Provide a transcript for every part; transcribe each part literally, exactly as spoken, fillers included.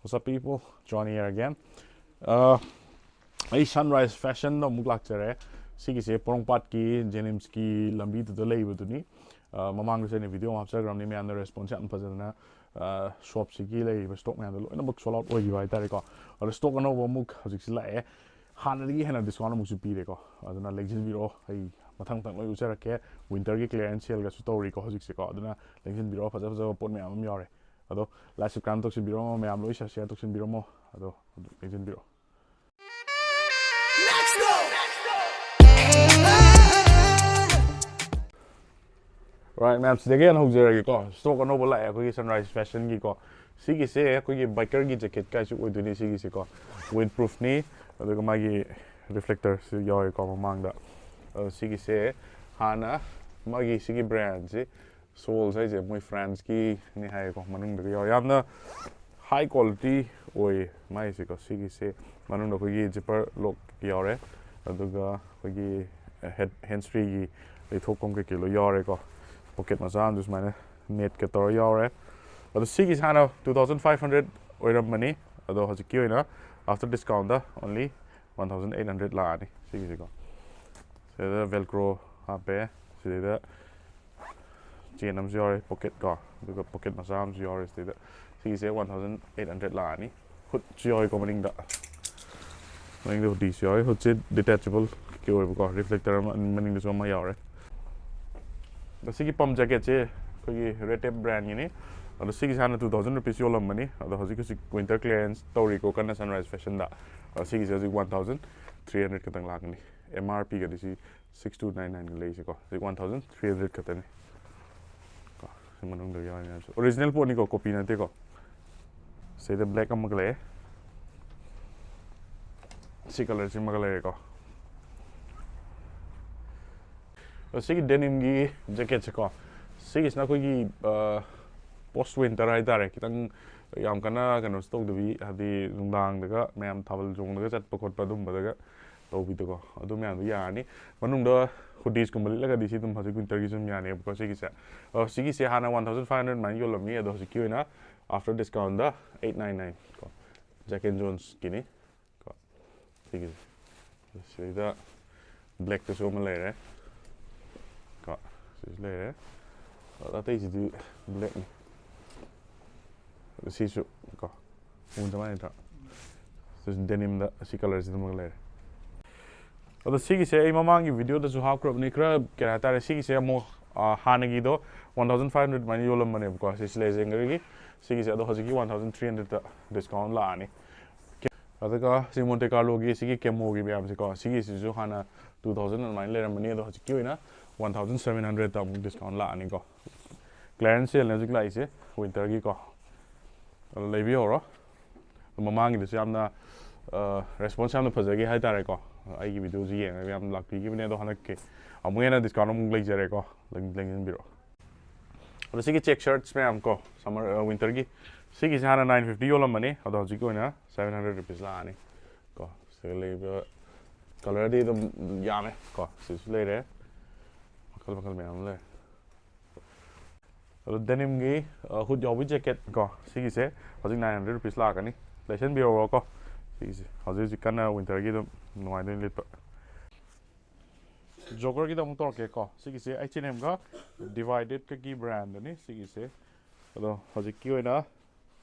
What's up, people? Johnny here again. Uh, ꯑꯩ Sunrise Fashionꯗ ꯑꯃꯨꯛ ꯂꯥꯛꯆꯔꯦ꯫ ꯁꯤꯒꯤꯁꯦ ꯄꯣꯔꯣꯝꯄꯥꯠꯀꯤ ꯖꯦꯅꯤꯝꯁꯀꯤ ꯂꯝꯕꯤꯗꯨꯗ ꯂꯩꯕꯗꯨꯅꯤ꯫ Uh, ꯃꯃꯥꯡꯗꯁꯨ ꯑꯩꯅ ꯚꯤꯗꯤꯑꯣ ꯑꯃ ꯍꯥꯞꯆꯈ꯭ꯔꯕꯅꯤ, ꯃꯌꯥꯝꯅ ꯔꯦꯁꯄꯣꯟꯁ ꯌꯥꯝ ꯐꯖꯅ꯫ Uh, ꯁꯣꯞꯁꯤꯒꯤ ꯂꯩꯔꯤꯕ ꯁ꯭ꯇꯣꯛ ꯃꯌꯥꯝꯗꯣ ꯂꯣꯏꯅꯃꯛ ꯁꯣꯜ ꯑꯥꯎꯠ ꯑꯣꯏꯈꯤꯕ ꯍꯥꯏꯇꯥꯔꯦꯀꯣ꯫ ꯑꯗꯣ ꯁ꯭ꯇꯣꯛ ꯑꯅꯧꯕ ꯑꯃꯨꯛ ꯍꯧꯖꯤꯛꯁꯤ ꯂꯥꯛꯑꯦ꯫ ꯍꯥꯟꯅꯗꯒꯤ ꯍꯦꯟꯅ ꯗꯤꯁꯀꯥꯎꯟ ꯑꯃꯨꯛꯁꯨ ꯄꯤꯔꯦꯀꯣ꯫ ꯑꯗꯨꯅ ꯂꯦꯡꯁꯤꯟꯕꯤꯔꯛꯑꯣ꯫ ꯑꯩ ꯃꯊꯪ ꯃꯊꯪ ꯂꯣꯏ ꯎꯠꯆꯔꯛꯀꯦ꯫ ꯋꯤꯟꯇꯔꯒꯤ ꯀ꯭ꯂꯤꯌꯔꯦꯟꯁ ꯁꯦꯜꯒꯁꯨ ꯇꯧꯔꯤꯀꯣ ꯍꯧꯖꯤꯛꯁꯦꯀꯣ꯫ ꯑꯗꯨꯅ ꯂꯦꯡꯁꯤꯟꯕꯤꯔꯛꯑꯣ, ꯐꯖ ꯐꯖꯕ ꯄꯣꯠ ꯃꯌꯥꯝ ꯑꯃ ꯌꯥꯎꯔꯦ꯫ ꯑꯗꯣ ꯂꯥꯏꯛ ꯁꯕꯁꯀ꯭ꯔꯥꯏꯕ ꯇꯧꯁꯤꯟꯕꯤꯔꯝꯃꯣ ꯃꯌꯥꯝ, ꯂꯣꯏ ꯁꯤꯌꯔ ꯇꯧꯁꯤꯟꯕꯤꯔꯝꯃꯣ꯫ ꯑꯗꯣ ꯂꯦꯡꯁꯤꯟꯕꯤꯔꯛꯑꯣ꯫ Right, ꯃꯌꯥꯝ, ꯁꯤꯗꯒꯤ ꯍꯦꯟꯅ ꯍꯧꯖꯔꯒꯦꯀꯣ꯫ ꯁ꯭ꯇꯣꯛ ꯑꯅꯧꯕ ꯂꯥꯛꯑꯦ ꯑꯩꯈꯣꯏꯒꯤ Sunrise Fashionꯒꯤꯀꯣ꯫ ꯁꯤꯒꯤꯁꯦ ꯑꯩꯈꯣꯏꯒꯤ ꯕꯥꯏꯀꯔꯒꯤ ꯖꯦꯀꯦꯠ ꯀꯥꯏꯁꯨ ꯑꯣꯏꯗꯣꯏꯅꯤ ꯁꯤꯒꯤꯁꯦꯀꯣ꯫ ꯋꯤꯟ ꯄ꯭ꯔꯨꯐꯅꯤ, ꯑꯗꯨꯒ ꯃꯥꯒꯤ ꯔꯤꯐ꯭ꯂꯦꯛꯇꯔꯁꯨ ꯌꯥꯎꯔꯦꯀꯣ ꯃꯃꯥꯡꯗ꯫ ꯑꯗꯣ ꯁꯤꯒꯤꯁꯦ ꯍꯥꯟꯅ ꯃꯥꯒꯤ ꯁꯤꯒꯤ ꯕ꯭ꯔꯥꯟꯁꯤ, ꯁꯣꯜꯁ ꯍꯥꯏꯁꯦ ꯃꯣꯏ ꯐ꯭ꯔꯥꯟꯁꯀꯤꯅꯤ ꯍꯥꯏꯌꯦꯀꯣ, ꯃꯅꯨꯡꯗꯒ ꯌꯥꯎꯔꯦ꯫ ꯌꯥꯝꯅ ꯍꯥꯏ ꯀ꯭ꯋꯥꯂꯤꯇꯤ ꯑꯣꯏ ꯃꯥꯏꯁꯦꯀꯣ꯫ ꯁꯤꯒꯤꯁꯦ ꯃꯅꯨꯡꯗ ꯑꯩꯈꯣꯏꯒꯤ ꯖꯤꯞꯄꯔ ꯂꯣꯛ ꯌꯥꯎꯔꯦ, ꯑꯗꯨꯒ ꯑꯩꯈꯣꯏꯒꯤ ꯍꯦꯠ ꯍꯦꯟꯁ ꯐ꯭ꯔꯤꯒꯤ ꯂꯩꯊꯣꯛꯐꯝ ꯀꯩꯀꯩ ꯂꯣꯏ ꯌꯥꯎꯔꯦꯀꯣ꯫ ꯄꯣꯀꯦꯠ ꯃꯆꯥ ꯑꯃꯁꯨ ꯁꯨꯃꯥꯏꯅ ꯅꯦꯠꯀ ꯇꯧꯔ ꯌꯥꯎꯔꯦ꯫ ꯑꯗꯣ ꯁꯤꯒꯤꯁꯦ ꯍꯥꯟꯅ two thousand five hundred ꯑꯣꯏꯔꯝꯕꯅꯤ, ꯑꯗꯣ ꯍꯧꯖꯤꯛꯀꯤ ꯑꯣꯏꯅ after discountꯗ only one thousand eight hundred ꯂꯥꯛꯑꯅꯤ ꯁꯤꯒꯤꯁꯦꯀꯣ꯫ ꯁꯤꯗ ꯚꯦꯜꯀ꯭ꯔꯣ ꯍꯥꯞꯄꯦ, ꯁꯤꯗꯩꯗ ꯆꯦꯟ ꯑꯃꯁꯨ ꯌꯥꯎꯔꯦ, ꯄꯣꯀꯦꯠ ꯀꯣ, ꯑꯗꯨꯒ ꯄꯣꯀꯦꯠ ꯃꯆꯥ ꯑꯃꯁꯨ ꯌꯥꯎꯔꯦ ꯁꯤꯗꯩꯗ꯫ ꯁꯤꯒꯤꯁꯦ one thousand eight hundred ꯂꯥꯛꯑꯅꯤ꯫ ꯍꯨꯠꯁꯨ ꯌꯥꯎꯔꯦꯀꯣ ꯃꯅꯤꯡꯗ, ꯃꯅꯤꯡꯗ ꯍꯨꯗꯤꯁꯨ ꯌꯥꯎꯔꯦ꯫ ꯍꯨꯠꯁꯦ ꯗꯤꯇꯦꯆꯦꯕꯜꯒꯤ ꯑꯣꯏꯕꯀꯣ, ꯔꯤꯐ꯭ꯂꯦꯛꯇꯔ ꯑꯃ ꯃꯅꯤꯡꯗꯁꯨ ꯑꯃ ꯌꯥꯎꯔꯦ꯫ ꯑꯗꯣ ꯁꯤꯒꯤ ꯄꯝ ꯖꯦꯀꯦꯠꯁꯦ ꯑꯩꯈꯣꯏꯒꯤ ꯔꯦꯠ ꯇꯦꯞ ꯕ꯭ꯔꯥꯟꯒꯤꯅꯤ꯫ ꯑꯗꯣ ꯁꯤꯒꯤꯁꯦ ꯍꯥꯟꯅ two thousand rupees ꯌꯣꯜꯂꯝꯕꯅꯤ, ꯑꯗꯣ ꯍꯧꯖꯤꯛ ꯍꯧꯖꯤꯛ ꯋꯤꯟꯇꯔ ꯀ꯭ꯂꯤꯌꯔꯦꯟꯁ ꯇꯧꯔꯤꯀꯣ ꯀꯟꯅ Sunrise Fashionꯗ꯫ ꯑꯗꯣ ꯁꯤꯒꯤꯁꯦ ꯍꯧꯖꯤꯛ one thousand three hundred ꯈꯛꯇꯪ ꯂꯥꯛꯀꯅꯤ꯫ ꯑꯦꯝ ꯑꯥꯔ ꯄꯤꯒꯗꯤ ꯁꯤ six two nine nineꯒ ꯂꯩꯔꯤꯁꯦꯀꯣ, ꯍꯧꯖꯤꯛ one thousand three hundred ꯈꯛꯇꯅꯤ꯫ ꯀꯣ, ꯁꯤ ꯃꯅꯨꯡꯗ ꯌꯥꯎꯔꯤ ꯃꯌꯥꯝꯁꯦ ꯑꯣꯔꯤꯖꯤꯅꯦꯜ ꯄꯣꯠꯅꯤꯀꯣ, ꯀꯣꯄꯤ ꯅꯠꯇꯦꯀꯣ꯫ ꯁꯤꯗ ꯕ꯭ꯂꯦꯛ ꯑꯃꯒ ꯂꯩꯔꯦ, ꯁꯤ ꯀꯂꯔꯁꯤꯃꯒ ꯂꯩꯔꯦꯀꯣ꯫ ꯑꯗꯣ ꯁꯤꯒꯤ ꯗꯦꯅꯤꯝꯒꯤ ꯖꯦꯀꯦꯠꯁꯦꯀꯣ, ꯁꯤꯒꯤꯁꯤꯅ ꯑꯩꯈꯣꯏꯒꯤ ꯄꯣꯁ ꯋꯤꯟꯇꯔ ꯍꯥꯏꯇꯥꯔꯦ, ꯈꯤꯇꯪ ꯌꯥꯝ ꯀꯟꯅ ꯀꯩꯅꯣꯁꯨ ꯇꯧꯗꯕꯤ, ꯍꯥꯏꯗꯤ ꯅꯨꯡꯗꯥꯡꯗꯒ ꯃꯌꯥꯝ ꯊꯥꯕꯜ ꯆꯣꯡꯗꯒ ꯆꯠꯄ ꯈꯣꯠꯄ ꯑꯗꯨꯝꯕꯗꯒ ꯇꯧꯕꯤꯗꯣꯀꯣ, ꯑꯗꯨ ꯃꯌꯥꯝꯗꯣ ꯌꯥꯔꯅꯤ꯫ ꯃꯅꯨꯡꯗ ꯍꯨꯗꯤꯁꯀꯨꯝꯕ ꯂꯤꯠꯂꯒꯗꯤ ꯁꯤ ꯑꯗꯨꯝ ꯍꯧꯖꯤꯛ ꯋꯤꯟꯇꯔꯒꯤ ꯁꯨꯝ ꯌꯥꯅꯦꯕꯀꯣ꯫ ꯁꯤꯒꯤꯁꯦ, ꯑ, ꯁꯤꯒꯤꯁꯦ ꯍꯥꯟꯅ one thousand five hundred ꯑꯗꯨꯃꯥꯏꯅ ꯌꯣꯜꯂꯝꯃꯤ, ꯑꯗꯣ ꯍꯧꯖꯤꯛꯀꯤ ꯑꯣꯏꯅ After discount ꯗ eight nine nine ꯀꯣ, Jack and Jones ꯀꯤꯅꯤ ꯀꯣ꯫ ꯁꯤꯒꯤꯁꯦ, ꯁꯤꯗ black ꯇꯁꯨ ꯑꯃ ꯂꯩꯔꯦ ꯀꯣ, ꯁꯤꯁꯨ ꯂꯩꯔꯦ꯫ ꯑꯗ ꯑꯇꯩꯁꯤꯗꯤ black ꯅꯤ꯫ ꯑꯗ ꯁꯤꯁꯨ ꯀꯣ, ꯃꯑꯣꯡ ꯆꯞ ꯃꯥꯟꯅꯗ꯭ꯔꯥ? ꯁꯤꯁꯨ denim ꯗ ꯁꯤ colour ꯁꯤꯗ ꯑꯃꯒ ꯂꯩꯔꯦ꯫ ꯑꯗꯣ ꯁꯤꯒꯤꯁꯦ ꯑꯩ ꯃꯃꯥꯡꯒꯤ video ꯗꯁꯨ ꯍꯥꯞꯈ꯭ꯔꯕꯅꯤ, ꯈꯔ ꯀꯩ ꯍꯥꯏꯇꯥꯔꯦ, ꯁꯤꯒꯤꯁꯦ ꯑꯃꯨꯛ, ꯑ, ꯍꯥꯟꯅꯒꯤꯗꯣ one thousand five hundred ꯑꯗꯨꯃꯥꯏꯅ ꯌꯣꯜꯂꯝꯕꯅꯦꯕꯀꯣ, ꯁꯤ Slazenger ꯒꯤ꯫ ꯁꯤꯒꯤꯁꯦ ꯑꯗꯣ ꯍꯧꯖꯤꯛꯀꯤ one thousand three hundred ꯇ discount ꯂꯥꯛꯑꯅꯤ꯫ ꯑꯗꯨꯒ ꯁꯤ Monte Carlo ꯒꯤ ꯁꯤꯒꯤ camo ꯒꯤ ꯃꯌꯥꯝꯁꯦꯀꯣ, ꯁꯤꯒꯤꯁꯤꯁꯨ ꯍꯥꯟꯅ two thousand ꯑꯗꯨꯃꯥꯏꯅ ꯂꯩꯔꯝꯕꯅꯤ, ꯑꯗꯣ ꯍꯧꯖꯤꯛꯀꯤ ꯑꯣꯏꯅ one thousand seven hundred ꯇ ꯑꯃꯨꯛ discount ꯂꯥꯛꯑꯅꯤꯀꯣ꯫ Clearance sale ꯅꯦ ꯍꯧꯖꯤꯛ ꯂꯥꯛꯏꯁꯦ, winter ꯒꯤꯀꯣ꯫ ꯑꯗꯣ ꯂꯩꯕꯤꯍꯧꯔꯣ꯫ ꯑꯗꯣ ꯃꯃꯥꯡꯒꯤꯗꯨꯁꯨ ꯌꯥꯝꯅ, ꯑ, response ꯌꯥꯝꯅ ꯐꯖꯈꯤ ꯍꯥꯏꯇꯥꯔꯦꯀꯣ꯫ ꯑꯩꯒꯤ video ꯁꯤ ꯌꯦꯡꯉꯒ ꯌꯥꯝ ꯂꯥꯛꯄꯤꯈꯤꯕꯅꯦ, ꯑꯗꯣ ꯍꯟꯗꯛꯀꯤ ꯑꯃꯨꯛ ꯍꯦꯟꯅ discount ꯑꯃꯨꯛ ꯂꯩꯖꯔꯦꯀꯣ, ꯂꯦꯡ-, ꯂꯦꯡꯁꯤꯟꯕꯤꯔꯛꯑꯣ꯫ ꯑꯗꯣ ꯁꯤꯒꯤ check shirts ꯃꯌꯥꯝ ꯀꯣ, summer, ꯑ, winter ꯒꯤ, ꯁꯤꯒꯤꯁꯦ ꯍꯥꯟꯅ nine fifty ꯌꯣꯜꯂꯝꯕꯅꯤ, ꯑꯗꯣ ꯍꯧꯖꯤꯛꯀꯤ ꯑꯣꯏꯅ seven hundred rupees ꯂꯥꯛꯑꯅꯤ ꯀꯣ꯫ ꯁꯤꯗ ꯂꯩꯕ colour ꯗꯤ ꯑꯗꯨꯝ ꯌꯥꯝꯃꯦ ꯀꯣ, ꯁꯤꯁꯨ ꯂꯩꯔꯦ, ꯃꯈꯜ ꯃꯈꯜ ꯃꯌꯥꯝ ꯑꯃ ꯂꯩꯔꯦ꯫ ꯑꯗꯣ denim ꯒꯤ, ꯑ, hood ꯌꯥꯎꯕꯤ jacket ꯀꯣ, ꯁꯤꯒꯤꯁꯦ ꯍꯧꯖꯤꯛ nine hundred rupees ꯂꯥꯛꯀꯅꯤ, ꯂꯩꯁꯟꯕꯤꯔꯧꯔꯣ ꯀꯣ꯫ ꯁꯤꯒꯤꯁꯦ ꯍꯧꯖꯤꯛ ꯍꯧꯖꯤꯛ ꯀꯟꯅ winter ꯒꯤ ꯑꯗꯨꯝ ꯅꯨꯡꯉꯥꯏꯗꯣꯏꯅꯤ ꯂꯤꯠꯄ꯫ Jogger ꯒꯤꯗ ꯑꯃꯨꯛ ꯇꯧꯔꯛꯀꯦꯀꯣ꯫ ꯁꯤꯒꯤꯁꯦ H and M ꯒ Divided ꯀꯒꯤ brand ꯅꯤ ꯁꯤꯒꯤꯁꯦ꯫ ꯑꯗꯣ ꯍꯧꯖꯤꯛꯀꯤ ꯑꯣꯏꯅ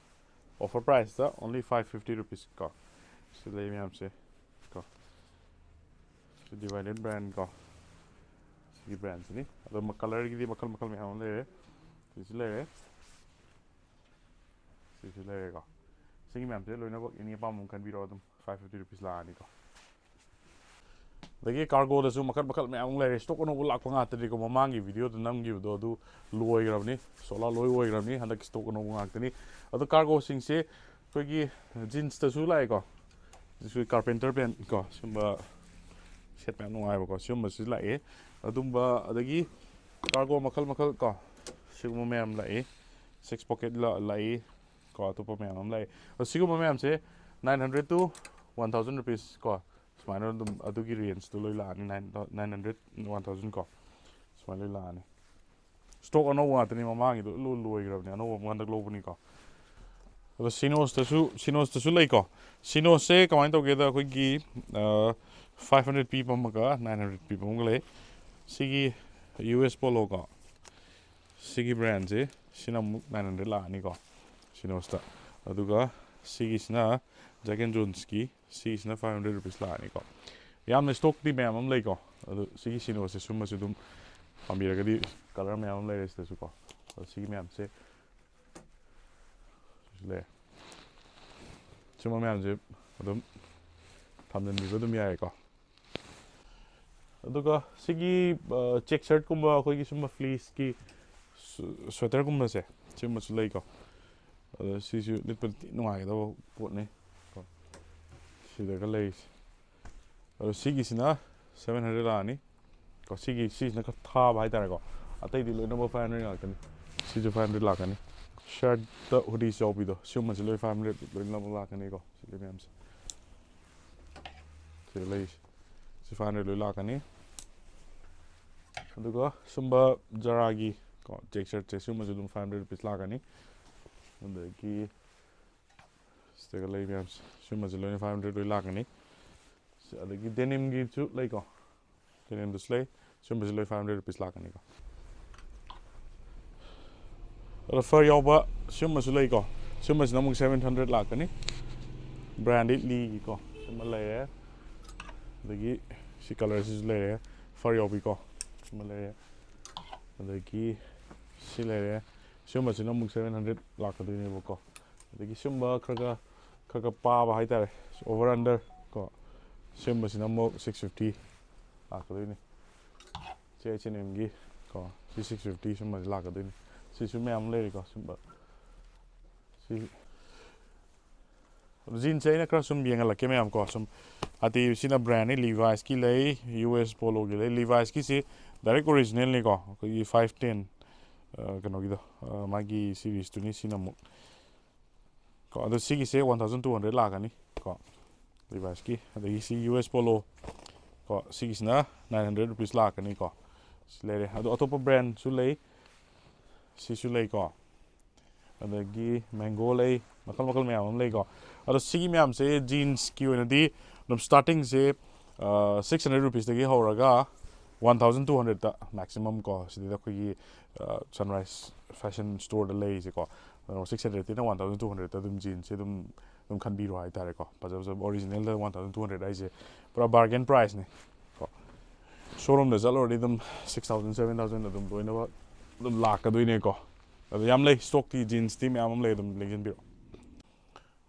offer price ꯇ only five fifty rupees ꯀꯣ꯫ ꯁꯤ ꯂꯩ ꯃꯌꯥꯝꯁꯦ ꯀꯣ꯫ ꯁꯤ Divided brand ꯀꯣ꯫ ꯁꯤꯒꯤ brand ꯁꯤꯅꯤ꯫ ꯑꯗꯣ ꯃ-, colour ꯒꯤꯗꯤ ꯃꯈꯜ ꯃꯈꯜ ꯃꯌꯥꯝ ꯑꯃ ꯂꯩꯔꯦ꯫ ꯁꯤꯁꯨ ꯂꯩꯔꯦ꯫ ꯁꯤꯁꯨ ꯂꯩꯔꯦꯀꯣ꯫ ꯁꯤꯒꯤ ꯃꯌꯥꯝꯁꯦ ꯂꯣꯏꯅꯃꯛ any ꯑꯄꯥꯝꯕ ꯑꯃ ꯈꯟꯕꯤꯔꯣ, ꯑꯗꯨꯝ five fifty rupees ꯂꯥꯛꯑꯅꯤꯀꯣ꯫ ꯑꯗꯒꯤ cargo ꯗꯁꯨ ꯃꯈꯜ ꯃꯈꯜ ꯃꯌꯥꯝ ꯑꯃ ꯂꯩꯔꯦ꯫ Stock ꯑꯅꯧꯕ ꯂꯥꯛꯄ ꯉꯥꯛꯇꯅꯤꯀꯣ꯫ ꯃꯃꯥꯡꯒꯤ video ꯗ ꯅꯝꯈꯤꯕꯗꯣ ꯑꯗꯨ ꯂꯣꯏꯈ꯭ꯔꯕꯅꯤ, sold out ꯂꯣꯏ ꯑꯣꯏꯈ꯭ꯔꯕꯅꯤ꯫ ꯍꯟꯗꯛꯀꯤ stock ꯑꯅꯧꯕ ꯉꯥꯛꯇꯅꯤ꯫ ꯑꯗꯣ cargo ꯁꯤꯡꯁꯦ ꯑꯩꯈꯣꯏꯒꯤ jeans ꯇꯁꯨ ꯂꯥꯛꯑꯦꯀꯣ꯫ ꯑꯩꯈꯣꯏ carpenter pant ꯀꯣ, ꯁꯤꯒꯨꯝꯕ set ꯃꯌꯥꯝ ꯅꯨꯡꯉꯥꯏꯕꯀꯣ, ꯁꯤꯒꯨꯝꯕꯁꯨ ꯂꯥꯛꯑꯦ꯫ ꯑꯗꯨꯝꯕ, ꯑꯗꯒꯤ cargo ꯃꯈꯜ ꯃꯈꯜ ꯀꯣ, ꯁꯤꯒꯨꯝꯕ ꯃꯌꯥꯝ ꯂꯥꯛꯑꯦ꯫ Six pocket ꯂꯥꯛ-, ꯂꯥꯛꯏ ꯀꯣ, ꯑꯇꯣꯞꯄ ꯃꯌꯥꯝ ꯑꯃ ꯂꯥꯛꯏ꯫ ꯑꯗꯣ ꯁꯤꯒꯨꯝꯕ ꯃꯌꯥꯝꯁꯦ nine hundred to one thousand rupees ꯀꯣ, ꯁꯨꯃꯥꯏꯅ ꯑꯗꯨꯝ ꯑꯗꯨꯒꯤ range ꯇꯣ ꯂꯣꯏ ꯂꯥꯛꯑꯅꯤ, nine, nine hundred, one thousand ꯀꯣ, ꯁꯨꯃꯥꯏꯅ ꯂꯣꯏ ꯂꯥꯛꯑꯅꯤ꯫ Stock ꯑꯅꯧꯕ ꯉꯥꯛꯇꯅꯤ, ꯃꯃꯥꯡꯒꯤꯗꯣ ꯂꯣꯏ ꯂꯣꯏꯈ꯭ꯔꯕꯅꯤ, ꯑꯅꯧꯕ ꯑꯃꯨꯛ ꯍꯟꯗꯛ ꯂꯧꯕꯅꯤꯀꯣ꯫ ꯑꯗꯣ ꯁꯤꯅꯣꯁꯇꯁꯨ ꯁꯤꯅꯣꯁꯇꯁꯨ ꯂꯩꯀꯣ. ꯁꯤꯅꯣꯁꯁꯦ ꯀꯃꯥꯏꯅ ꯇꯧꯒꯦꯗ, ꯑꯩꯈꯣꯏꯒꯤ ꯐꯥꯏꯚ ꯍꯟꯗ꯭ꯔꯦꯠ ꯄꯤꯕ ꯑꯃꯒ ꯅꯥꯏꯟ ꯍꯟꯗ꯭ꯔꯦꯠ ꯄꯤꯕ ꯑꯃꯒ ꯂꯩ. ꯁꯤꯒꯤ ꯌꯨ ꯑꯦꯁ ꯄꯣꯂꯣ ꯀꯣ, ꯁꯤꯒꯤ ꯕ꯭ꯔꯥꯟꯁꯦ, ꯁꯤꯅ ꯑꯃꯨꯛ ꯅꯥꯏꯟ ꯍꯟꯗ꯭ꯔꯦꯠ ꯂꯥꯛꯑꯅꯤꯀꯣ ꯁꯤꯅꯣꯁꯇ. ꯑꯗꯨꯒ ꯁꯤꯒꯤꯁꯤꯅ ꯖꯦꯛ ꯑꯦꯟ ꯖꯣꯟꯁꯀꯤ, ꯁꯤꯒꯤꯁꯤꯅ ꯐꯥꯏꯚ ꯍꯟꯗ꯭ꯔꯦꯠ ꯔꯨꯄꯤꯁ ꯂꯥꯛꯑꯅꯤꯀꯣ. ꯌꯥꯝꯅ ꯁ꯭ꯇꯣꯛꯇꯤ ꯃꯌꯥꯝ ꯑꯃ ꯂꯩꯀꯣ. ꯑꯗꯨ ꯁꯤꯒꯤ ꯁꯤꯅꯣꯁꯦ ꯁꯨꯝꯕꯁꯨ ꯑꯗꯨꯝ ꯄꯥꯝꯕꯤꯔꯒꯗꯤ, ꯀꯂꯔ ꯃꯌꯥꯝ ꯑꯃ ꯂꯩꯔꯦ ꯁꯤꯗꯁꯨꯀꯣ. ꯑꯗꯣ ꯁꯤꯒꯤ ꯃꯌꯥꯝꯁꯦ ꯁꯤꯁꯨ ꯂꯩꯔꯦ. ꯁꯨꯝꯕ ꯃꯌꯥꯝꯁꯦ ꯑꯗꯨꯝ ꯊꯝꯖꯤꯟꯕꯤꯕ ꯑꯗꯨꯝ ꯌꯥꯏꯀꯣ. ꯑꯗꯨꯒ ꯁꯤꯒꯤ ꯆꯦꯛ ꯁꯔꯠꯀꯨꯝꯕ, ꯑꯩꯈꯣꯏꯒꯤ ꯁꯨꯝꯕ ꯐ꯭ꯂꯤꯁꯀꯤ ꯁ꯭ꯋꯦꯇꯔꯒꯨꯝꯕꯁꯦ, ꯁꯤꯒꯨꯝꯕꯁꯨ ꯂꯩꯀꯣ. ꯑꯗꯣ ꯁꯤꯁꯨ ꯂꯤꯠꯄꯗ ꯊꯤ ꯅꯨꯡꯉꯥꯏꯒꯗꯕ ꯄꯣꯠꯅꯤ ꯀꯣ, ꯁꯤꯗꯒ ꯂꯩꯔꯤꯁꯦ. ꯑꯗꯣ ꯁꯤꯒꯤꯁꯤꯅ ꯁꯚꯦꯟ ꯍꯟꯗ꯭ꯔꯦꯠ ꯂꯥꯛꯑꯅꯤ ꯀꯣ. ꯁꯤꯒꯤ, ꯁꯤꯁꯤꯅ ꯈꯔ ꯊꯥꯕ ꯍꯥꯏꯇꯥꯔꯦꯀꯣ. ꯑꯇꯩꯗꯤ ꯂꯣꯏꯅꯃꯛ ꯐꯥꯏꯚ ꯍꯟꯗ꯭ꯔꯦꯠ ꯉꯥꯛꯇꯅꯤ. ꯁꯤꯁꯨ ꯐꯥꯏꯚ ꯍꯟꯗ꯭ꯔꯦꯠ ꯂꯥꯛꯀꯅꯤ. ꯁꯔꯠꯇ ꯍꯨꯗꯤꯁ ꯌꯥꯎꯕꯤꯗꯣ, ꯁꯤꯒꯨꯝꯕꯁꯤ ꯂꯣꯏ ꯐꯥꯏꯚ ꯍꯟꯗ꯭ꯔꯦꯠ ꯂꯣꯏꯅꯃꯛ ꯂꯥꯛꯀꯅꯤꯀꯣ. ꯁꯤ ꯂꯩ ꯃꯌꯥꯝꯁꯦ, ꯁꯤ ꯂꯩꯔꯤꯁꯦ, ꯁꯤ ꯐꯥꯏꯚ ꯍꯟꯗ꯭ꯔꯦꯠ ꯂꯣꯏ ꯂꯥꯛꯀꯅꯤ. ꯑꯗꯨꯒ ꯁꯨꯝꯕ ꯖꯔꯥꯒꯤ ꯀꯣ, ꯆꯦꯛ ꯁꯔꯠꯁꯦ, ꯁꯤꯒꯨꯝꯕꯁꯨ ꯑꯗꯨꯝ ꯐꯥꯏꯚ ꯍꯟꯗ꯭ꯔꯦꯠ ꯔꯨꯄꯤꯁ ꯂꯥꯛꯀꯅꯤ. ꯑꯗꯒꯤ ꯁꯤꯗꯒ ꯂꯩ ꯃꯌꯥꯝꯁꯦ, ꯁꯤꯒꯨꯝꯕꯁꯦ ꯂꯣꯏꯅ ꯐꯥꯏꯚ ꯍꯟꯗ꯭ꯔꯦꯠ ꯂꯣꯏ ꯂꯥꯛꯀꯅꯤ. ꯑꯗꯒꯤ ꯗꯦꯅꯤꯝꯒꯤꯁꯨ ꯂꯩꯀꯣ, ꯗꯦꯅꯤꯝꯗꯁꯨ ꯂꯩ. ꯁꯤꯒꯨꯝꯕꯁꯦ ꯂꯣꯏ ꯐꯥꯏꯚ ꯍꯟꯗ꯭ꯔꯦꯠ ꯔꯨꯄꯤꯁ ꯂꯥꯛꯀꯅꯤꯀꯣ. ꯑꯗꯣ ꯐꯔ ꯌꯥꯎꯕ ꯁꯤꯒꯨꯝꯕꯁꯨ ꯂꯩꯀꯣ. ꯁꯤꯒꯨꯝꯕꯁꯤꯅ ꯑꯃꯨꯛ ꯁꯚꯦꯟ ꯍꯟꯗ꯭ꯔꯦꯠ ꯂꯥꯛꯀꯅꯤ. ꯕ꯭ꯔꯥꯟꯗꯤ ꯂꯤꯒꯤꯀꯣ, ꯁꯤꯃ ꯂꯩꯔꯦ. ꯑꯗꯒꯤ ꯁꯤ ꯀꯂꯔꯁꯤꯁꯨ ꯂꯩꯔꯦ, ꯐꯔ ꯌꯥꯎꯕꯤꯀꯣ, ꯁꯤꯃ ꯂꯩꯔꯦ. ꯑꯗꯒꯤ ꯁꯤ ꯂꯩꯔꯦ. ꯁꯤꯒꯨꯝꯕꯁꯤꯅ ꯑꯃꯨꯛ ꯁꯚꯦꯟ ꯍꯟꯗ꯭ꯔꯦꯠ ꯂꯥꯛꯀꯗꯣꯏꯅꯦꯕꯀꯣ. ꯑꯗꯒꯤ ꯁꯤꯒꯨꯝꯕ ꯈꯔ ꯈꯔ, ꯈꯔ ꯈꯔ ꯄꯥꯕ ꯍꯥꯏꯇꯥꯔꯦ, ꯑꯣꯚꯔ ꯑꯟꯗꯔ ꯀꯣ, ꯁꯤꯒꯨꯝꯕꯁꯤꯅ ꯑꯃꯨꯛ ꯁꯤꯛꯁ ꯐꯤꯐꯇꯤ ꯂꯥꯛꯀꯗꯣꯏꯅꯤ. ꯁꯤ ꯑꯩꯆ ꯑꯦꯟ ꯑꯦꯝꯒꯤ ꯀꯣ, ꯁꯤ ꯁꯤꯛꯁ ꯐꯤꯐꯇꯤ ꯁꯨꯝꯕꯁꯤ ꯂꯥꯛꯀꯗꯣꯏꯅꯤ. ꯁꯤꯁꯨ ꯃꯌꯥꯝ ꯑꯃ ꯂꯩꯔꯤꯀꯣ ꯁꯨꯝꯕ. ꯁꯤ ꯖꯤꯟꯁꯁꯦ ꯑꯩꯅ ꯈꯔ ꯁꯨꯝ ꯌꯦꯡꯍꯜꯂꯛꯀꯦ ꯃꯌꯥꯝ ꯀꯣ. ꯁꯨꯝ ꯍꯥꯏꯗꯤ ꯁꯤꯅ ꯕ꯭ꯔꯥꯟꯅꯤ, ꯂꯤꯚꯥꯏꯁꯀꯤ ꯂꯩ, ꯌꯨ ꯑꯦꯁ ꯄꯣꯂꯣꯒꯤ ꯂꯩ. ꯂꯤꯚꯥꯏꯁꯀꯤꯁꯤ ꯗꯥꯏꯔꯦꯛ ꯑꯣꯔꯤꯖꯤꯅꯦꯜꯅꯤꯀꯣ, ꯑꯩꯈꯣꯏꯒꯤ ꯐꯥꯏꯚ ꯇꯦꯟ, ꯀꯩꯅꯣꯒꯤꯗꯣ, ꯃꯥꯒꯤ ꯁꯤꯔꯤꯁꯇꯨꯅꯤ. ꯁꯤꯅ ꯑꯃꯨꯛ ꯀꯣ, ꯑꯗꯣ ꯁꯤꯒꯤꯁꯦ ꯋꯥꯟ ꯊꯥꯎꯖꯟ ꯇꯨ ꯍꯟꯗ꯭ꯔꯦꯠ ꯂꯥꯛꯀꯅꯤ ꯀꯣ, ꯂꯤꯚꯥꯏꯁꯀꯤ. ꯑꯗꯒꯤ ꯁꯤ ꯌꯨ ꯑꯦꯁ ꯄꯣꯂꯣ ꯀꯣ, ꯁꯤꯒꯤꯁꯤꯅ ꯅꯥꯏꯟ ꯍꯟꯗ꯭ꯔꯦꯠ ꯔꯨꯄꯤꯁ ꯂꯥꯛꯀꯅꯤ ꯀꯣ. ꯁꯤ ꯂꯩꯔꯦ. ꯑꯗꯣ ꯑꯇꯣꯞꯄ ꯕ꯭ꯔꯥꯟꯁꯨ ꯂꯩ, ꯁꯤꯁꯨ ꯂꯩꯀꯣ. ꯑꯗꯒꯤ ꯃꯦꯡꯒꯣ ꯂꯩ, ꯃꯈꯜ ꯃꯈꯜ ꯃꯌꯥꯝ ꯑꯃ ꯂꯩꯀꯣ꯫ ꯑꯗꯣ ꯁꯤꯒꯤ ꯃꯌꯥꯝꯁꯦ ꯖꯤꯟꯁꯀꯤ ꯑꯣꯏꯅꯗꯤ ꯑꯗꯨꯝ ꯁ꯭ꯇꯥꯔꯇꯤꯡꯁꯦ ꯁꯤꯛꯁ ꯍꯟꯗ꯭ꯔꯦꯠ ꯔꯨꯄꯤꯁꯇꯒꯤ ꯍꯧꯔꯒ ꯋꯥꯟ ꯊꯥꯎꯖꯟ ꯇꯨ ꯍꯟꯗ꯭ꯔꯦꯠꯇ ꯃꯦꯛꯁꯤꯃꯝ ꯀꯣ꯫ ꯁꯤꯗꯩꯗ ꯑꯩꯈꯣꯏꯒꯤ ꯁꯟꯔꯥꯏꯁ ꯐꯦꯁꯟ ꯁ꯭ꯇꯣꯔꯗ ꯂꯩꯔꯤꯁꯦꯀꯣ꯫ ꯁꯤꯛꯁ ꯍꯟꯗ꯭ꯔꯦꯠꯇꯤꯅ ꯋꯥꯟ ꯊꯥꯎꯖꯟ ꯇꯨ ꯍꯟꯗ꯭ꯔꯦꯠꯇ ꯑꯗꯨꯝ ꯖꯤꯟꯁꯁꯦ ꯑꯗꯨꯝ ꯑꯗꯨꯝ ꯈꯟꯕꯤꯔꯣ ꯍꯥꯏꯇꯥꯔꯦꯀꯣ꯫ ꯐꯖ ꯐꯖꯕ ꯑꯣꯔꯤꯖꯤꯅꯦꯜꯗ ꯋꯥꯟ ꯊꯥꯎꯖꯟ ꯇꯨ ꯍꯟꯗ꯭ꯔꯦꯠ ꯍꯥꯏꯁꯦ ꯄꯨꯔꯥ ꯕꯥꯔꯒꯦꯟ ꯄ꯭ꯔꯥꯏꯁꯅꯦ ꯀꯣ꯫ ꯁꯣꯔꯨꯝꯗ ꯆꯠꯂꯨꯔꯗꯤ ꯑꯗꯨꯝ ꯁꯤꯛꯁ ꯊꯥꯎꯖꯟ, ꯁꯕꯦꯟ ꯊꯥꯎꯖꯟ ꯑꯗꯨꯝ ꯂꯣꯏꯅꯃꯛ ꯑꯗꯨꯝ ꯂꯥꯛꯀꯗꯣꯏꯅꯦꯀꯣ꯫ ꯑꯗꯣ ꯌꯥꯝ ꯂꯩ, ꯁ꯭ꯇꯣꯛꯇꯤ ꯖꯤꯟꯁꯇꯤ ꯃꯌꯥꯝ ꯑꯃ ꯂꯩ, ꯑꯗꯨꯝ ꯂꯦꯡꯁꯤꯟꯕꯤꯔꯣ꯫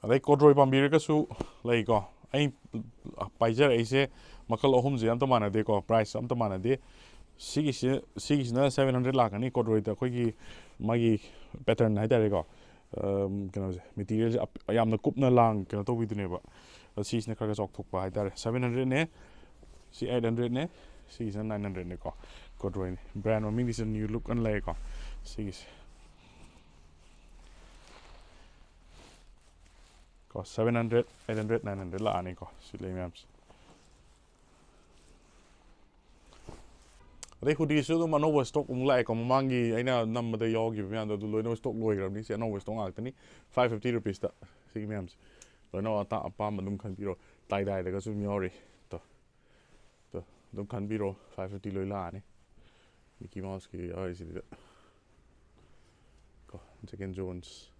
ꯑꯗꯩ ꯀꯣꯗ꯭ꯔꯣꯏ ꯄꯥꯝꯕꯤꯔꯒꯁꯨ ꯂꯩꯀꯣ꯫ ꯑꯩ ꯄꯥꯏꯖꯔꯛꯏꯁꯦ ꯃꯈꯜ ꯑꯍꯨꯝꯁꯦ ꯑꯝꯇ ꯃꯥꯟꯅꯗꯦꯀꯣ, ꯄ꯭ꯔꯥꯏꯁ ꯑꯝꯇ ꯃꯥꯟꯅꯗꯦ꯫ ꯁꯤꯒꯤꯁꯤ, ꯁꯤꯒꯤꯁꯤꯅ ꯁꯕꯦꯟ ꯍꯟꯗ꯭ꯔꯦꯠ ꯂꯥꯛꯀꯅꯤ, ꯀꯣꯗ꯭ꯔꯣꯏꯗ ꯑꯩꯈꯣꯏꯒꯤ ꯃꯥꯒꯤ ꯄꯦꯇꯔꯟ ꯍꯥꯏꯇꯥꯔꯦꯀꯣ꯫ ꯑꯝ, ꯀꯩꯅꯣꯁꯦ, ꯃꯦꯇꯤꯔꯤꯌꯦꯜꯁꯦ ꯑꯞ-, ꯌꯥꯝꯅ ꯀꯨꯞꯅ ꯂꯥꯡ ꯀꯩꯅꯣ ꯇꯧꯕꯤꯗꯨꯅꯦꯕ꯫ ꯑꯗꯣ ꯁꯤꯁꯤꯅ ꯈꯔ ꯈꯔ ꯆꯥꯎꯊꯣꯛꯄ ꯍꯥꯏꯇꯥꯔꯦ꯫ ꯁꯕꯦꯟ ꯍꯟꯗ꯭ꯔꯦꯠꯅꯦ, ꯁꯤ ꯑꯩꯠ ꯍꯟꯗ꯭ꯔꯦꯠꯅꯦ, ꯁꯤꯒꯤꯁꯤꯅ ꯅꯥꯏꯟ ꯍꯟꯗ꯭ꯔꯦꯠꯅꯦꯀꯣ꯫ ꯀꯣꯗ꯭ꯔꯣꯏꯅꯤ꯫ ꯕ꯭ꯔꯥꯟ ꯃꯃꯤꯡꯒꯤꯁꯨ ꯅ꯭ꯌꯨ ꯂꯨꯛ ꯑꯅ ꯂꯩꯌꯦꯀꯣ꯫ ꯁꯤꯒꯤꯁꯦ ꯀꯣ, seven hundred, eight hundred, nine hundred ꯂꯥꯛꯑꯅꯤꯀꯣ, ꯁꯤ ꯂꯩ ꯃꯌꯥꯝꯁꯦ꯫ ꯑꯗꯩ ꯍꯨꯗꯤꯁꯨ ꯑꯗꯨꯝ ꯑꯅꯧꯕ ꯁ꯭ꯇꯣꯛ ꯑꯃꯨꯛ ꯂꯥꯛꯑꯦꯀꯣ, ꯃꯃꯥꯡꯒꯤ ꯑꯩꯅ ꯅꯝꯕꯗ ꯌꯥꯎꯈꯤꯕ ꯃꯌꯥꯝꯗꯣ ꯑꯗꯨ ꯂꯣꯏꯅꯃꯛ ꯁ꯭ꯇꯣꯛ ꯂꯣꯏꯈ꯭ꯔꯕꯅꯤ꯫ ꯁꯤ ꯑꯅꯧꯕ ꯁ꯭ꯇꯣꯛ ꯉꯥꯛꯇꯅꯤ꯫ ꯐꯥꯏꯚ ꯐꯤꯐꯇꯤ ꯔꯨꯄꯤꯁꯇ ꯁꯤꯒꯤ ꯃꯌꯥꯝꯁꯦ ꯂꯣꯏꯅꯃꯛ ꯑꯇꯥ-, ꯑꯄꯥꯝꯕ ꯑꯗꯨꯝ ꯈꯟꯕꯤꯔꯣ꯫ ꯇꯥꯏ ꯗꯥꯏꯗꯒꯁꯨ ꯑꯗꯨꯝ ꯌꯥꯎꯔꯤ꯫ ꯇꯣ, ꯇꯣ, ꯑꯗꯨꯝ ꯈꯟꯕꯤꯔꯣ, ꯐꯥꯏꯚ ꯐꯤꯐꯇꯤ ꯂꯣꯏ ꯂꯥꯛꯑꯅꯤ꯫ ꯃꯤꯀꯤ ꯃꯥꯎꯁꯀꯤ ꯌꯥꯎꯔꯤꯁꯤꯗ ꯀꯣ, ꯖꯦꯛ ꯑꯦꯟ ꯖꯣꯟꯁ꯫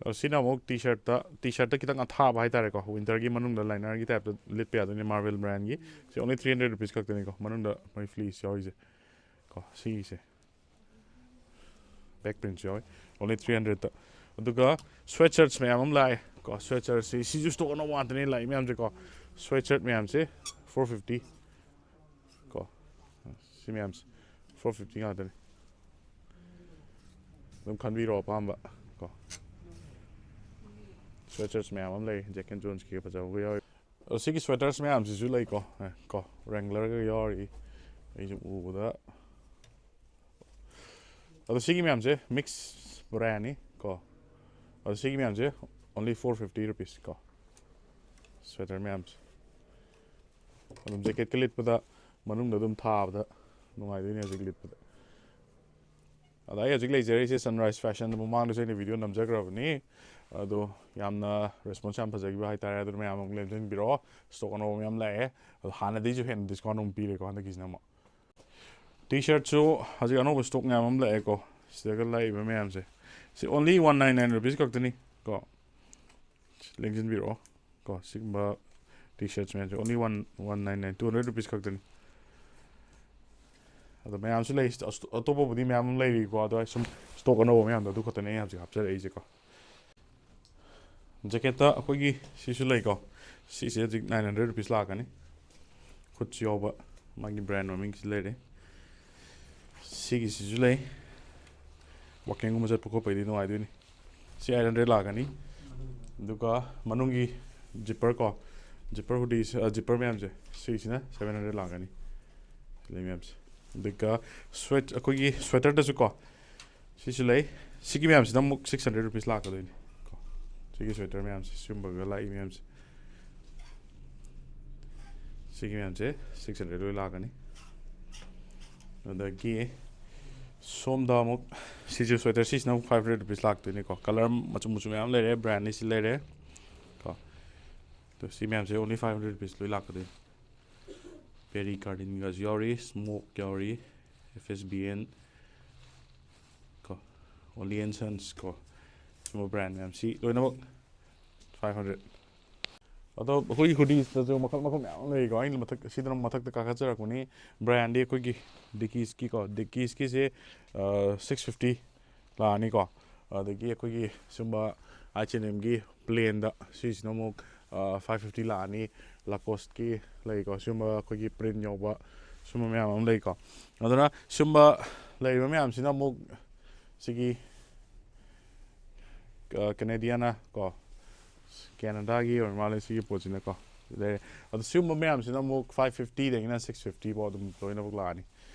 ꯑꯗꯣ ꯁꯤꯅ ꯑꯃꯨꯛ ꯇꯤ ꯁꯔꯠꯇ, ꯇꯤ ꯁꯔꯠꯇ ꯈꯤꯇꯪ ꯑꯊꯥꯕ ꯍꯥꯏꯇꯥꯔꯦꯀꯣ, ꯋꯤꯟꯇꯔꯒꯤ ꯃꯅꯨꯡꯗ ꯂꯥꯏꯅꯔꯒꯤ ꯇꯥꯏꯞꯇ ꯂꯤꯠꯄ ꯌꯥꯗꯣꯏꯅꯦ, ꯃꯥꯔꯕꯦꯜ ꯕ꯭ꯔꯥꯟꯒꯤ꯫ ꯁꯤ ꯑꯣꯡꯂꯤ ꯊ꯭ꯔꯤ ꯍꯟꯗ꯭ꯔꯦꯠ ꯔꯨꯄꯤꯁ ꯈꯛꯇꯅꯤꯀꯣ, ꯃꯅꯨꯡꯗ ꯃꯣꯏ ꯐ꯭ꯂꯤꯁ ꯌꯥꯎꯔꯤꯁꯦ ꯀꯣ, ꯁꯤꯒꯤꯁꯦ꯫ ꯕꯦꯛ ꯄ꯭ꯔꯤꯟꯁꯨ ꯌꯥꯎꯋꯤ, ꯑꯣꯡꯂꯤ ꯊ꯭ꯔꯤ ꯍꯟꯗ꯭ꯔꯦꯠꯇ꯫ ꯑꯗꯨꯒ ꯁ꯭ꯋꯦꯠ ꯁꯔꯠꯁ ꯃꯌꯥꯝ ꯑꯃ ꯂꯥꯛꯑꯦ ꯀꯣ꯫ ꯁ꯭ꯋꯦꯠ ꯁꯔꯠꯁꯤ, ꯁꯤꯁꯨ ꯁ꯭ꯇꯣꯛ ꯑꯅꯧꯕ ꯉꯥꯛꯇꯅꯦ ꯂꯥꯛꯏ ꯃꯌꯥꯝꯁꯦ ꯀꯣ꯫ ꯁ꯭ꯋꯦꯠ ꯁꯔꯠ ꯃꯌꯥꯝꯁꯦ ꯐꯣꯔ ꯐꯤꯐꯇꯤ ꯀꯣ꯫ ꯁꯤ ꯃꯌꯥꯝꯁꯦ ꯐꯣꯔ ꯐꯤꯐꯇꯤ ꯉꯥꯛꯇꯅꯤ꯫ ꯑꯗꯨꯝ ꯈꯟꯕꯤꯔꯣ ꯑꯄꯥꯝꯕ ꯀꯣ꯫ ꯁ꯭ꯋꯦꯠ ꯁꯔꯠꯁ ꯃꯌꯥꯝ ꯑꯃ ꯂꯩ, ꯖꯦꯛ ꯑꯦꯟ ꯖꯣꯟꯁꯀꯤ ꯐꯖꯕꯒ ꯌꯥꯎꯔꯤ꯫ ꯑꯗꯣ ꯁꯤꯒꯤ ꯁ꯭ꯋꯦꯇꯔꯁ ꯃꯌꯥꯝꯁꯤꯁꯨ ꯂꯩꯀꯣ꯫ ꯑꯦ, ꯀꯣ, ꯔꯦꯡꯒ꯭ꯂꯔꯒ ꯌꯥꯎꯔꯤ꯫ ꯑꯩꯁꯨ ꯎꯕꯗ꯫ ꯑꯗꯣ ꯁꯤꯒꯤ ꯃꯌꯥꯝꯁꯦ ꯃꯤꯛꯁ ꯕ꯭ꯔꯥꯟꯅꯤ ꯀꯣ꯫ ꯑꯗꯣ ꯁꯤꯒꯤ ꯃꯌꯥꯝꯁꯦ ꯑꯣꯡꯂꯤ ꯐꯣꯔ ꯐꯤꯐꯇꯤ ꯔꯨꯄꯤꯁ ꯀꯣ꯫ ꯁ꯭ꯋꯦꯇꯔ ꯃꯌꯥꯝꯁꯦ꯫ ꯑꯗꯨꯝ ꯖꯦꯀꯦꯠꯀ ꯂꯤꯠꯄꯗ, ꯃꯅꯨꯡꯗ ꯑꯗꯨꯝ ꯊꯥꯕꯗ ꯅꯨꯡꯉꯥꯏꯗꯣꯏꯅꯦ ꯍꯧꯖꯤꯛ ꯂꯤꯠꯄꯗ꯫ ꯑꯗ ꯑꯩ ꯍꯧꯖꯤꯛ ꯂꯩꯖꯔꯤꯁꯦ Sunrise Fashion, ꯃꯃꯥꯡꯗꯁꯨ ꯑꯩꯅ video ꯅꯝꯖꯈ꯭ꯔꯕꯅꯤ꯫ ꯑꯗꯣ ꯌꯥꯝꯅ response ꯌꯥꯝ ꯐꯖꯈꯤꯕ ꯍꯥꯏꯇꯥꯔꯦ꯫ ꯑꯗꯨꯅ ꯃꯌꯥꯝ ꯑꯃꯨꯛ ꯂꯦꯡꯁꯤꯟꯕꯤꯔꯛꯑꯣ꯫ Stock ꯑꯅꯧꯕ ꯃꯌꯥꯝ ꯂꯥꯛꯑꯦ꯫ ꯑꯗꯣ ꯍꯥꯟꯅꯗꯩꯁꯨ ꯍꯦꯟꯅ discount ꯑꯃꯨꯛ ꯄꯤꯔꯦꯀꯣ ꯍꯟꯗꯛꯀꯤꯁꯤꯅ ꯑꯃꯨꯛ꯫ T-shirtꯁꯨ ꯍꯧꯖꯤꯛ ꯑꯅꯧꯕ stock ꯃꯌꯥꯝ ꯑꯃ ꯂꯥꯛꯑꯦꯀꯣ꯫ ꯁꯤꯗꯒ ꯂꯥꯛꯏꯕ ꯃꯌꯥꯝꯁꯦ, ꯁꯤ only one nine nine rupees ꯈꯛꯇꯅꯤ ꯀꯣ꯫ ꯂꯦꯡꯁꯤꯟꯕꯤꯔꯛꯑꯣ ꯀꯣ꯫ ꯁꯤꯒꯨꯝꯕ T-shirts ꯃꯌꯥꯝꯁꯦ only one one nine nine, two hundred rupees ꯈꯛꯇꯅꯤ꯫ ꯑꯗꯣ ꯃꯌꯥꯝꯁꯨ ꯂꯩ, ꯑꯇꯣꯞꯄꯕꯨꯗꯤ ꯃꯌꯥꯝ ꯑꯃ ꯂꯩꯔꯤꯀꯣ꯫ ꯑꯗꯣ ꯑꯩ ꯁꯨꯝ stock ꯑꯅꯧꯕ ꯃꯌꯥꯝꯗꯣ ꯑꯗꯨ ꯈꯛꯇꯅꯦ ꯑꯩ ꯍꯧꯖꯤꯛ ꯍꯥꯞꯆꯔꯛꯏꯁꯦꯀꯣ꯫ Jacketꯇ ꯑꯩꯈꯣꯏꯒꯤ ꯁꯤꯁꯨ ꯂꯩꯀꯣ꯫ ꯁꯤꯁꯦ ꯍꯧꯖꯤꯛ nine hundred rupees ꯂꯥꯛꯀꯅꯤ꯫ ꯈꯨꯠꯁꯨ ꯌꯥꯎꯕ, ꯃꯥꯒꯤ brand ꯃꯃꯤꯡꯁꯤ ꯂꯩꯔꯦ꯫ ꯁꯤꯒꯤꯁꯤꯁꯨ ꯂꯩ꯫ Walkingꯒꯨꯝꯕ ꯆꯠꯄ ꯈꯣꯠꯄꯩꯗꯤ ꯅꯨꯡꯉꯥꯏꯗꯣꯏꯅꯤ꯫ ꯁꯤ eight hundred ꯂꯥꯛꯀꯅꯤ꯫ ꯑꯗꯨꯒ ꯃꯅꯨꯡꯒꯤ zipper ꯀꯣ, zipper hoodies, zipper ꯃꯌꯥꯝꯁꯦ, ꯁꯤꯁꯤꯅ seven hundred ꯂꯥꯛꯀꯅꯤ꯫ ꯂꯩ ꯃꯌꯥꯝꯁꯦ꯫ ꯑꯗꯨꯒ sweat, ꯑꯩꯈꯣꯏꯒꯤ sweaterꯗꯁꯨ ꯀꯣ, ꯁꯤꯁꯨ ꯂꯩ꯫ ꯁꯤꯒꯤ ꯃꯌꯥꯝꯁꯤꯅ ꯑꯃꯨꯛ six hundred rupees ꯂꯥꯛꯀꯗꯣꯏꯅꯤ ꯀꯣ꯫ ꯁꯤꯒꯤ sweater ꯃꯌꯥꯝꯁꯦ, ꯁꯤꯒꯨꯝꯕꯒ ꯂꯥꯛꯏ ꯃꯌꯥꯝꯁꯦ, ꯁꯤꯒꯤ ꯃꯌꯥꯝꯁꯦ six hundred ꯂꯣꯏ ꯂꯥꯛꯀꯅꯤ꯫ ꯑꯗꯒꯤ ꯁꯣꯝꯗ ꯑꯃꯨꯛ ꯁꯤꯁꯨ sweater, ꯁꯤꯁꯤꯅ ꯑꯃꯨꯛ five hundred rupees ꯂꯥꯛꯇꯣꯏꯅꯤꯀꯣ꯫ Colour ꯃꯆꯨ ꯃꯆꯨ ꯃꯌꯥꯝ ꯂꯩꯔꯦ, brandꯅꯤ ꯁꯤ ꯂꯩꯔꯦ ꯀꯣ꯫ ꯑꯗꯣ ꯁꯤ ꯃꯌꯥꯝꯁꯦ only five hundred rupees ꯂꯣꯏ ꯂꯥꯛꯀꯗꯣꯏꯅꯤ꯫ Perry Cardinꯒꯁꯨ ꯌꯥꯎꯔꯤ, Smoke ꯌꯥꯎꯔꯤ, F S B N ꯀꯣ, Ollie and Sons ꯀꯣ, ꯁꯤꯒꯨꯝꯕ brand ꯃꯌꯥꯝꯁꯤ ꯂꯣꯏꯅꯃꯛ five hundred꯫ ꯑꯗꯣ ꯑꯩꯈꯣꯏꯒꯤ hoodiesꯇꯁꯨ ꯃꯈꯜ ꯃꯈꯜ ꯃꯌꯥꯝ ꯑꯃ ꯂꯩꯀꯣ꯫ ꯑꯩꯅ ꯃꯊꯛ, ꯁꯤꯗꯅ ꯃꯊꯛꯇ ꯀꯥꯈꯠꯆꯔꯛꯄꯅꯤ꯫ Brandꯗꯤ ꯑꯩꯈꯣꯏꯒꯤ Dickiesꯀꯤꯀꯣ, Dickiesꯀꯤꯁꯦ six fifty ꯂꯥꯛꯑꯅꯤꯀꯣ꯫ ꯑꯗꯒꯤ ꯑꯩꯈꯣꯏꯒꯤ ꯁꯨꯝꯕ H and Mꯒꯤ plainꯗ, ꯁꯤꯁꯤꯅ ꯑꯃꯨꯛ five fifty ꯂꯥꯛꯑꯅꯤ꯫ Lacosteꯀꯤ ꯂꯩꯀꯣ, ꯁꯨꯝꯕ ꯑꯩꯈꯣꯏꯒꯤ print ꯌꯥꯎꯕ ꯁꯨꯝꯕ ꯃꯌꯥꯝ ꯑꯃ ꯂꯩꯀꯣ꯫ ꯑꯗꯨꯅ ꯁꯨꯝꯕ ꯂꯩꯔꯤꯕ ꯃꯌꯥꯝꯁꯤꯅ ꯑꯃꯨꯛ ꯁꯤꯒꯤ Canadiana ꯀꯣ, Canadaꯒꯤ ꯑꯣꯏꯔ ꯃꯥꯜꯂꯦ ꯁꯤꯒꯤ ꯄꯣꯠꯁꯤꯅꯀꯣ꯫ ꯂꯩꯔꯦ꯫ ꯑꯗꯣ ꯁꯤꯒꯨꯝꯕ ꯃꯌꯥꯝꯁꯤꯅ ꯑꯃꯨꯛ five fiftyꯗꯒꯤꯅ six fifty ꯐꯥꯎ ꯑꯗꯨꯝ ꯂꯣꯏꯅꯃꯛ ꯂꯥꯛꯑꯅꯤ꯫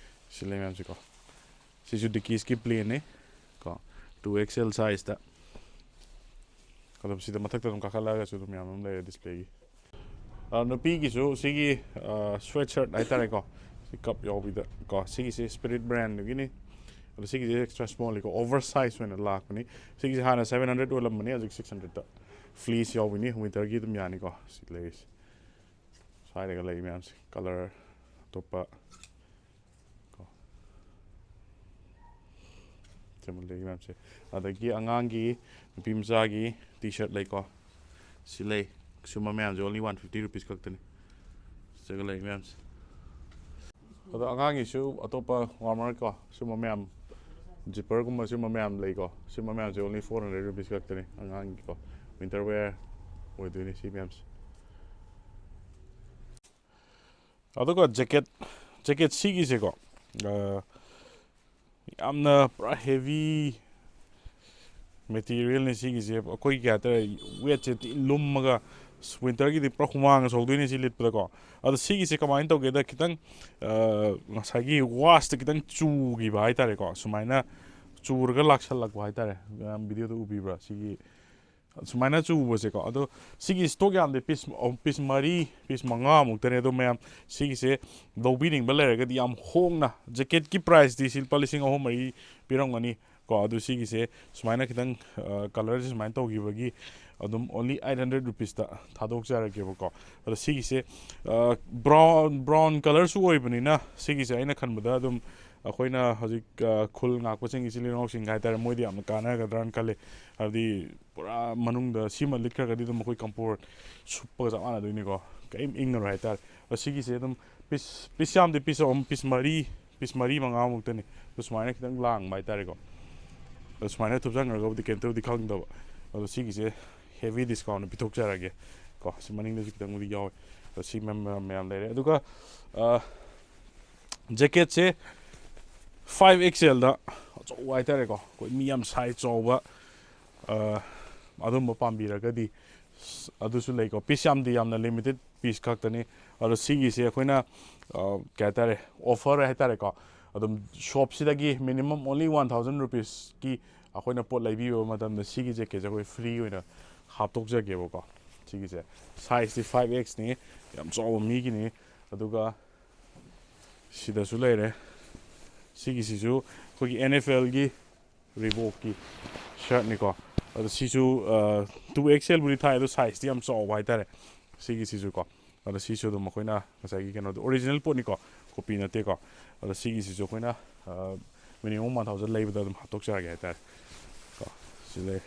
ꯁꯤ ꯂꯩ ꯃꯌꯥꯝꯁꯤꯀꯣ꯫ ꯁꯤꯁꯨ Dickiesꯀꯤ plainꯅꯤ ꯀꯣ, two X L sizeꯇ꯫ ꯑꯗꯨꯝ ꯁꯤꯗ ꯃꯊꯛꯇ ꯑꯗꯨꯝ ꯀꯥꯈꯠꯂꯛꯑꯒꯁꯨ ꯑꯗꯨꯝ ꯃꯌꯥꯝ ꯑꯃ ꯂꯩꯔꯦ displayꯒꯤ꯫ ꯑ, ꯅꯨꯄꯤꯒꯤꯁꯨ ꯁꯤꯒꯤ, ꯑ, sweatshirt ꯍꯥꯏꯇꯥꯔꯦꯀꯣ, ꯁꯤ cup ꯌꯥꯎꯕꯤꯗ ꯀꯣ, ꯁꯤꯒꯤꯁꯦ Spirit brandꯗꯨꯒꯤꯅꯤ꯫ ꯑꯗꯣ ꯁꯤꯒꯤꯁꯦ ꯑꯦꯛꯁꯇ꯭ꯔꯥ ꯁ꯭ꯃꯣꯜꯅꯤꯀꯣ, ꯑꯣꯚꯔ ꯁꯥꯏꯖ ꯑꯣꯏꯅ ꯂꯥꯛꯄꯅꯤ꯫ ꯁꯤꯒꯤꯁꯦ ꯍꯥꯟꯅ ꯁꯚꯦꯟ ꯍꯟꯗ꯭ꯔꯦꯗ ꯑꯣꯏꯔꯝꯕꯅꯤ, ꯍꯧꯖꯤꯛ ꯁꯤꯛꯁ ꯍꯟꯗ꯭ꯔꯦꯗꯇ꯫ ꯐ꯭ꯂꯤꯁ ꯌꯥꯎꯕꯅꯤ, ꯋꯤꯟꯇꯔꯒꯤ ꯑꯗꯨꯝ ꯌꯥꯅꯤꯀꯣ꯫ ꯁꯤ ꯂꯩꯔꯤꯁꯦ, ꯁ꯭ꯋꯥꯏꯗꯒ ꯂꯩ ꯃꯌꯥꯝꯁꯦ, ꯀꯂꯔ ꯑꯇꯣꯞꯄ ꯀꯣ, ꯁꯤꯃ ꯂꯩ ꯃꯌꯥꯝꯁꯦ꯫ ꯑꯗꯒꯤ ꯑꯉꯥꯡꯒꯤ, ꯅꯨꯄꯤ ꯃꯆꯥꯒꯤ ꯇꯤ ꯁꯔꯠ ꯂꯩꯀꯣ, ꯁꯤ ꯂꯩ꯫ ꯁꯨꯝꯕ ꯃꯌꯥꯝꯁꯦ only one fifty rupees ꯈꯛꯇꯅꯤ꯫ ꯁꯤꯒ ꯂꯩ ꯃꯌꯥꯝꯁꯦ꯫ ꯑꯗꯣ ꯑꯉꯥꯡꯒꯤꯁꯨ ꯑꯇꯣꯞꯄ ꯋꯥꯔꯃꯔ ꯀꯣ, ꯁꯨꯝꯕ ꯃꯌꯥꯝ, ꯖꯤꯞꯄꯔꯒꯨꯝꯕ ꯁꯨꯝꯕ ꯃꯌꯥꯝ ꯂꯩꯀꯣ꯫ ꯁꯨꯝꯕ ꯃꯌꯥꯝꯁꯦ only four hundred rupees ꯈꯛꯇꯅꯤ ꯑꯉꯥꯡꯒꯤꯀꯣ, ꯋꯤꯟꯇꯔ ꯋꯦꯌꯔ ꯑꯣꯏꯗꯣꯏꯅꯤ ꯁꯤ ꯃꯌꯥꯝꯁꯦ꯫ ꯑꯗꯨꯒ ꯖꯦꯀꯦꯠ, ꯖꯦꯀꯦꯠ ꯁꯤꯒꯤꯁꯦꯀꯣ, ꯑ, ꯌꯥꯝꯅ ꯄꯨꯔꯥ ꯍꯦꯚꯤ ꯃꯦꯇꯤꯔꯤꯌꯦꯜꯅꯤ ꯁꯤꯒꯤꯁꯦ꯫ ꯑꯩꯈꯣꯏ ꯀꯩ ꯍꯥꯏꯇꯥꯔꯦ, ꯋꯦꯠꯁꯦ ꯊꯤ ꯂꯨꯝꯃꯒ, ꯑꯁ, ꯋꯤꯟꯇꯔꯒꯤꯗꯤ ꯄꯨꯔꯥ ꯍꯨꯃꯥꯡꯒ ꯁꯧꯗꯣꯏꯅꯦ ꯁꯤ ꯂꯤꯠꯄꯗꯀꯣ꯫ ꯑꯗꯣ ꯁꯤꯒꯤꯁꯦ ꯀꯃꯥꯏꯅ ꯇꯧꯒꯦꯗ, ꯈꯤꯇꯪ, ꯑ, ꯉꯁꯥꯏꯒꯤ ꯋꯥꯁꯇ ꯈꯤꯇꯪ ꯆꯨꯈꯤꯕ ꯍꯥꯏꯇꯥꯔꯦꯀꯣ, ꯁꯨꯃꯥꯏꯅ ꯆꯨꯔꯒ ꯂꯥꯛꯁꯜꯂꯛꯄ ꯍꯥꯏꯇꯥꯔꯦ꯫ ꯃꯌꯥꯝ ꯚꯤꯗꯤꯑꯣꯗ ꯎꯕꯤꯕ꯭ꯔꯥ ꯁꯤꯒꯤ? ꯁꯨꯃꯥꯏꯅ ꯆꯨꯕꯁꯦꯀꯣ꯫ ꯑꯗꯣ ꯁꯤꯒꯤ ꯁ꯭ꯇꯣꯛ ꯌꯥꯝꯗꯦ, ꯄꯤꯁ, ꯄꯤꯁ ꯃꯔꯤ, ꯄꯤꯁ ꯃꯉꯥꯃꯨꯛꯇꯅꯦ꯫ ꯑꯗꯣ ꯃꯌꯥꯝ ꯁꯤꯒꯤꯁꯦ ꯂꯧꯕꯤꯅꯤꯡꯕ ꯂꯩꯔꯒꯗꯤ ꯌꯥꯝ ꯍꯣꯡꯅ, ꯖꯦꯀꯦꯠꯀꯤ ꯄ꯭ꯔꯥꯏꯁꯇꯤ ꯁꯤ ꯂꯨꯄꯥ ꯂꯤꯁꯤꯡ ꯑꯍꯨꯝ ꯃꯔꯤ ꯄꯤꯔꯝꯒꯅꯤ ꯀꯣ꯫ ꯑꯗꯨ ꯁꯤꯒꯤꯁꯦ ꯁꯨꯃꯥꯏꯅ ꯈꯤꯇꯪ, ꯑ, ꯀꯂꯔꯁꯦ ꯁꯨꯃꯥꯏꯅ ꯇꯧꯈꯤꯕꯒꯤ ꯑꯗꯨꯝ only eight hundred rupeesꯇ ꯊꯥꯗꯣꯛꯆꯔꯒꯦꯕꯀꯣ꯫ ꯑꯗꯣ ꯁꯤꯒꯤꯁꯦ, ꯑ, ꯕ꯭ꯔꯥꯎꯟ, ꯕ꯭ꯔꯥꯎꯟ ꯀꯂꯔꯁꯨ ꯑꯣꯏꯕꯅꯤꯅ ꯁꯤꯒꯤꯁꯦ ꯑꯩꯅ ꯈꯟꯕꯗ ꯑꯗꯨꯝ ꯑꯩꯈꯣꯏꯅ ꯍꯧꯖꯤꯛ, ꯑ, ꯈꯨꯜ ꯉꯥꯛꯄꯁꯤꯡ, ꯏꯆꯤꯜ ꯏꯅꯥꯎꯁꯤꯡ ꯍꯥꯏꯇꯥꯔꯦ, ꯃꯣꯏꯗꯤ ꯌꯥꯝꯅ ꯀꯥꯟꯅꯒꯗ꯭ꯔꯥꯅ ꯈꯜꯂꯤ꯫ ꯍꯥꯏꯕꯗꯤ ꯄꯨꯔꯥ ꯃꯅꯨꯡꯗ ꯁꯤꯃ ꯂꯤꯠꯈ꯭ꯔꯒꯗꯤ ꯑꯗꯨꯝ ꯑꯩꯈꯣꯏ ꯀꯝꯐꯣꯔꯠ ꯁꯨꯞꯄꯒ ꯆꯞ ꯃꯥꯟꯅꯗꯣꯏꯅꯤꯀꯣ, ꯀꯔꯤꯝ ꯏꯪꯉꯔꯣꯏ ꯍꯥꯏꯇꯥꯔꯦ꯫ ꯑꯗꯣ ꯁꯤꯒꯤꯁꯦ ꯑꯗꯨꯝ ꯄꯤꯁ, ꯄꯤꯁ ꯌꯥꯝꯗꯦ, ꯄꯤꯁ ꯑꯍꯨꯝ, ꯄꯤꯁ ꯃꯔꯤ, ꯄꯤꯁ ꯃꯔꯤ ꯃꯉꯥꯃꯨꯛꯇꯅꯤ꯫ ꯑꯗꯣ ꯁꯨꯃꯥꯏꯅ ꯈꯤꯇꯪ ꯂꯥꯡꯕ ꯍꯥꯏꯇꯥꯔꯦꯀꯣ꯫ ꯑꯗꯣ ꯁꯨꯃꯥꯏꯅ ꯊꯨꯞꯆꯟꯈ꯭ꯔꯒꯕꯨꯗꯤ ꯀꯩꯝꯇꯕꯨꯗꯤ ꯈꯪꯗꯕ꯫ ꯑꯗꯣ ꯁꯤꯒꯤꯁꯦ ꯍꯦꯚꯤ ꯗꯤꯁꯀꯥꯎꯟ ꯄꯤꯊꯣꯛꯆꯔꯒꯦ ꯀꯣ꯫ ꯁꯤ ꯃꯅꯤꯡꯗꯁꯨ ꯈꯤꯇꯪꯕꯨꯗꯤ ꯌꯥꯎꯋꯦ꯫ ꯑꯗꯣ ꯁꯤ ꯃꯌꯥꯝ, ꯃꯌꯥꯝ, ꯃꯌꯥꯝ ꯂꯩꯔꯦ꯫ ꯑꯗꯨꯒ, ꯑ, ꯖꯦꯀꯦꯠꯁꯦ ꯐꯥꯏꯚ ꯑꯦꯛꯁ ꯑꯦꯜꯗ ꯑꯆꯧꯕ ꯍꯥꯏꯇꯥꯔꯦꯀꯣ, ꯑꯩꯈꯣꯏ ꯃꯤ ꯌꯥꯝ ꯁꯥꯏꯖ ꯆꯥꯎꯕ, ꯑ, ꯑꯗꯨꯝꯕ ꯄꯥꯝꯕꯤꯔꯒꯗꯤ ꯑꯗꯨꯁꯨ ꯂꯩꯀꯣ꯫ ꯄꯤꯁ ꯌꯥꯝꯗꯤ ꯌꯥꯝꯅ ꯂꯤꯃꯤꯇꯦꯠ ꯄꯤꯁ ꯈꯛꯇꯅꯤ꯫ ꯑꯗꯣ ꯁꯤꯒꯤꯁꯦ ꯑꯩꯈꯣꯏꯅ, ꯑ, ꯀꯩ ꯍꯥꯏꯇꯥꯔꯦ, ꯑꯣꯐꯔ ꯍꯥꯏꯇꯥꯔꯦꯀꯣ, ꯑꯗꯨꯝ ꯁꯣꯞꯁꯤꯗꯒꯤ minimum only one thousand rupeesꯀꯤ ꯑꯩꯈꯣꯏꯅ ꯄꯣꯠ ꯂꯩꯕꯤꯕ ꯃꯇꯝꯗ ꯁꯤꯒꯤ ꯖꯦꯀꯦꯠꯁꯦ ꯑꯩꯈꯣꯏ ꯐ꯭ꯔꯤ ꯑꯣꯏꯅ ꯍꯥꯞꯇꯣꯛꯆꯒꯦꯕꯀꯣ꯫ ꯁꯤꯒꯤꯁꯦ ꯁꯥꯏꯖꯇꯤ ꯐꯥꯏꯚ ꯑꯦꯛꯁꯅꯤ, ꯌꯥꯝ ꯆꯥꯎꯕ ꯃꯤꯒꯤꯅꯤ꯫ ꯑꯗꯨꯒ ꯁꯤꯗꯁꯨ ꯂꯩꯔꯦ꯫ ꯁꯤꯒꯤꯁꯤꯁꯨ ꯑꯩꯈꯣꯏꯒꯤ N F L ꯒꯤ Reebok ꯀꯤ shirt ꯅꯤꯀꯣ꯫ ꯑꯗꯣ ꯁꯤꯁꯨ two X L ꯕꯨꯗꯤ ꯊꯥꯏ, ꯑꯗꯣ size ꯇꯤ ꯌꯥꯝ ꯆꯥꯎꯕ ꯍꯥꯏꯇꯥꯔꯦ ꯁꯤꯒꯤꯁꯤꯁꯨ ꯀꯣ꯫ ꯑꯗꯣ ꯁꯤꯁꯨ ꯑꯗꯨꯝ ꯑꯩꯈꯣꯏꯅ ꯉꯁꯥꯏꯒꯤ ꯀꯩꯅꯣꯗꯣ original ꯄꯣꯠꯅꯤꯀꯣ, copy ꯅꯠꯇꯦꯀꯣ꯫ ꯑꯗꯣ ꯁꯤꯒꯤꯁꯤꯁꯨ ꯑꯩꯈꯣꯏꯅ minimum one thousand ꯂꯩꯕꯗ ꯑꯗꯨꯝ ꯍꯥꯞꯇꯣꯛꯆꯔꯒꯦ ꯍꯥꯏꯇꯥꯔꯦ ꯀꯣ꯫ ꯁꯤ ꯂꯩ꯫